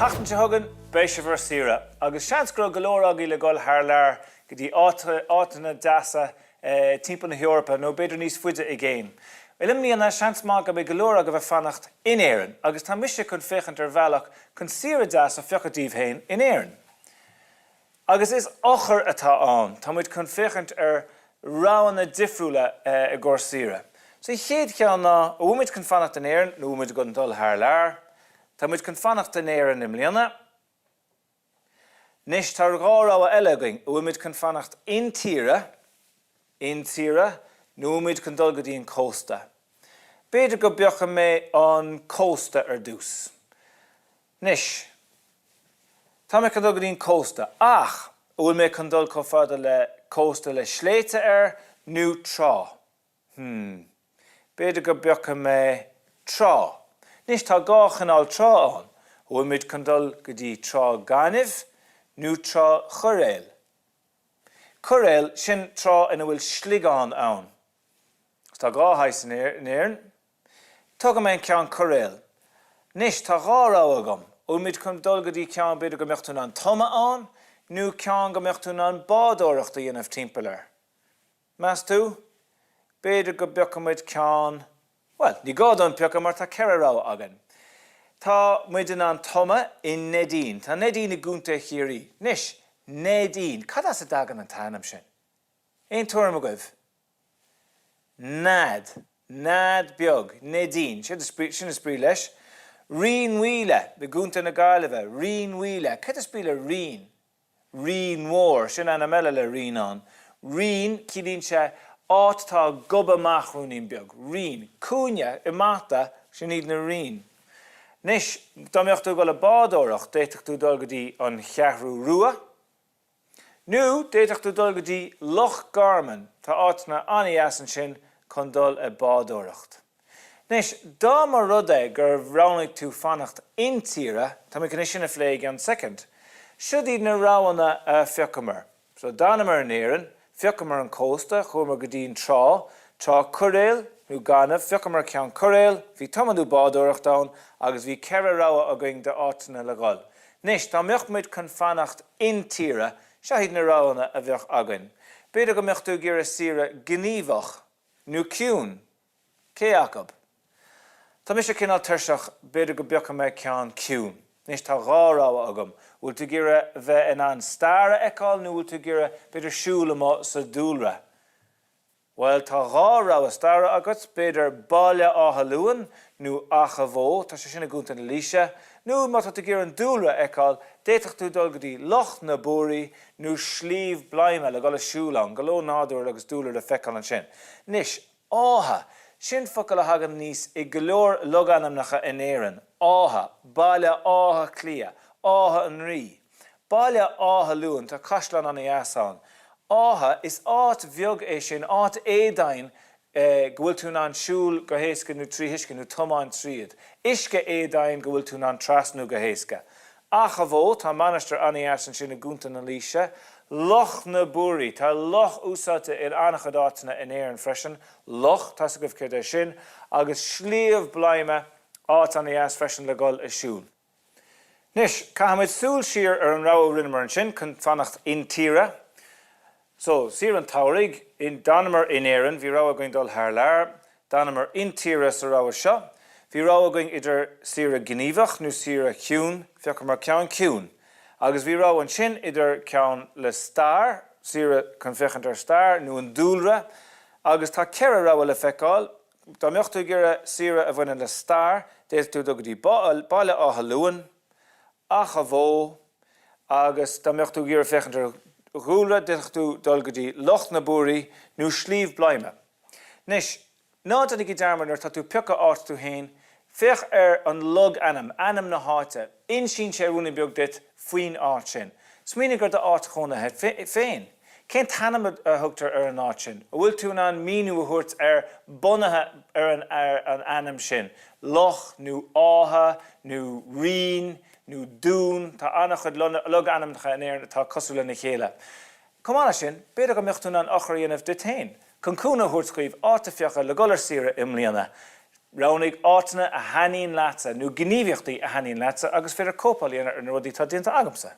tseachtain seo chugainn, beidh sibh ar saoire, agus seans go raibh go leor agaibh le dhul thar lear go dtí áiteanna deasa timpeall na hEorpa nó b'fhéidir níos faide i gcéin. Bhuel, i mbliana, seans maith go mbeidh go leor agaibh ag fanacht in Éirinn, agus tá mise chun féachaint ar bhealach chun saoire deas a phiocadh daoibh féin in Éirinn. Agus is eochair atá ann, tá muid chun féachaint ar roghanna difriúla i gcomhair saoire. So an chéad cheann ná, an bhfuil muid chun fanacht in Éirinn nó an bhfuil muid chun dul thar lear? Tá muid chun fanacht in Éirinn i mbliana. Anois tá dhá rogha eile againn, an bhfuil muid chun fanacht intíre, intíre, nó an bhfuil muid chun dul go dtí an cósta? B'fhéidir go bpiocfaidh mé an cósta ar dtús. Anois, tá mé chun dul go dtí an cósta, ach an bhfuil mé chun dul chomh fada le cósta le sléibhte air nó trá? Hmm. B'fhéidir go bpiocfaidh mé trá. Anois, tá dhá chineál trá ann. An bhfuil muid chun dul go dtí trá gainimh nó trá choiréil? Coiréal, sin trá ina bhfuil sliogán ann. Tá dhá shaghas in Éirinn. Tógfaidh mé an ceann coiréal. Anois, tá dhá rogha agam. An bhfuil muid chun dul go dtí ceann b'fhéidir go mbeadh tú in ann tumadh ann, nó ceann go mbeadh tú in ann bádóireacht a dhéanamh timpeall air? Meas tú? B'fhéidir go bpiocfaidh muid ceann, bhuel, ní gá dúinn piocadh mar tá ceithre rogha againn. Tá muid in ann tumadh i Neidín. Tá Neidín i gContae Chiarraí. Anois, Neidín, cad as a dtagann an t-ainm sin? Aon tuairim agaibh? Nead. Nead beag. Neidín. Sin is brí leis. Rinn Mhaoile, i gContae na Gaillimhe. Rinn Mhaoile. Céard is brí le Rinn? Rinn Mhór. Sin ainm eile le Rinn ann. Rinn, ciallaíonn sé áit atá ag gobadh amach ruainnín beag. Rinn. Cúinne i mata, sin iad na rinn. Anois, dá mbeadh tú ag dul ag bádóireacht, d'fhéadfadh tú dul go dtí an Cheathrú Rua. Nó d'fhéadfadh tú dul go dtí Loch Garman, tá áiteanna an-dheas ansin chun dul ag bádóireacht. Anois, dá mba rud é gur roghnaigh tú fanacht intíre, tá mé chun é sin a phlé i gceann soicind, siod iad na roghanna a phiocamar. So, d'fhanamar in Éirinn, phiocamar an cósta, chuamar go dtí an trá, trá coiréil nó gaineamh, phiocamar ceann coiréil, bhí tumadh nó bádóireacht ann agus bhí ceithre rogha againn d'áiteanna le dhul. Anois, dá mbeadh muid chun fanacht intíre, seo iad na roghanna a bheadh againn. B'fhéidir go mbeadh tú ag iarraidh saoire gníomhach nó ciúin. Cé acu? Tá mise cineál tuirseach, b'fhéidir go bpiocfaidh mé ceann ciúin. Anois, tá dhá rogha agam. Bhfuil tú ag iarraidh bheith in ann stair a fheiceáil nó bhfuil tú ag iarraidh b'fhéidir siúl amuigh sa dúlra? Bhuel, tá dhá rogha staire agat, b'fhéidir Baile Átha Luain nó Achadh Bhó, tá sé sin i gContae na Laoise, nó má tá tú ag iarraidh an dúlra a fheiceáil, d'fhéadfadh tú dul go dtí Loch na Buaraí nó Sliabh Bladhma le dhul ag siúl ann, go leor nádúr agus dúlra le feiceáil ansin. Anois, Áth, sin focal a thagann aníos i go leor logainmneacha in Éirinn, Áth, Baile Átha Cliath, Áth an Rí. Baile Átha Luain, tá caisleán ana-dheas ann. Áth, is áit bheag é sin, áit éadomhain go bhfuil tú in ann siúl go héasca nó trí huisce nó tiomáint tríd. Uisce éadomhain go bhfuil tú in ann trasnú go héasca. Achadh Bhó, tá mainistir ana-dheas ansin i gContae na Laoise. Loch na Buaraí, tá loch úsáidte in an-chuid áiteanna in Éirinn freisin. Loch, tá's agaibh céard é sin. Agus Sliabh Bladhma, áit ana-dheas freisin le dhul ag siúl. Anois, caithfimid súil siar ar an rogha a rinneamar ansin chun fanacht intíre. So, saoire an tsamhraidh, d'fhanamar in Éirinn, bhí rogha againn dul thar lear, d'fhanamar intíre sa rogha seo. Bhí rogha againn idir saoire gníomhach nó saoire chiúin, phiocamar ceann ciúin. Agus bhí rogha ansin idir ceann le stair, saoire chun féachaint ar stair, nó an dúlra. Agus tá ceithre rogha le feiceáil. Dá mbeadh tú ag iarraidh saoire a bhaineann le stair, d'fhéadfadh tú dul go dtí Baile Átha Luain, Achadh Bhó, agus dá mbeadh tú ag iarraidh féachaint ar dhúlra, d'fhéadfadh tú dul go dtí Loch na Buaraí nó Sliabh Bladhma. Anois, ná déanaigí dearmad nuair atá tú ag piocadh áit tú féin, féach ar an logainm, ainm na háite. Insíonn sé ruainnín beag duit faoin áit sin. Smaoinigh ar d'áit chónaithe féin. Cén t-ainm a thugtar ar an áit sin? An bhfuil tú in ann míniú a thabhairt air bunaithe ar an ainm sin? Loch nó áth nó rinn nó dún, tá an-chuid logainmneacha in Éirinn atá cosúil lena chéile. Chomh maith leis sin, b'fhéidir go mbeadh tú in ann eochair a dhéanamh duit féin, chun cúnamh a thabhairt dhaoibh áit a phiocadh le dhul ar saoire i mbliana. Roghnaigh áiteanna a thaitníonn leatsa nó gníomhaíochtaí a thaitníonn leatsa agus féidir cóipeáil a dhéanamh ar na rudaí atá déanta agamsa.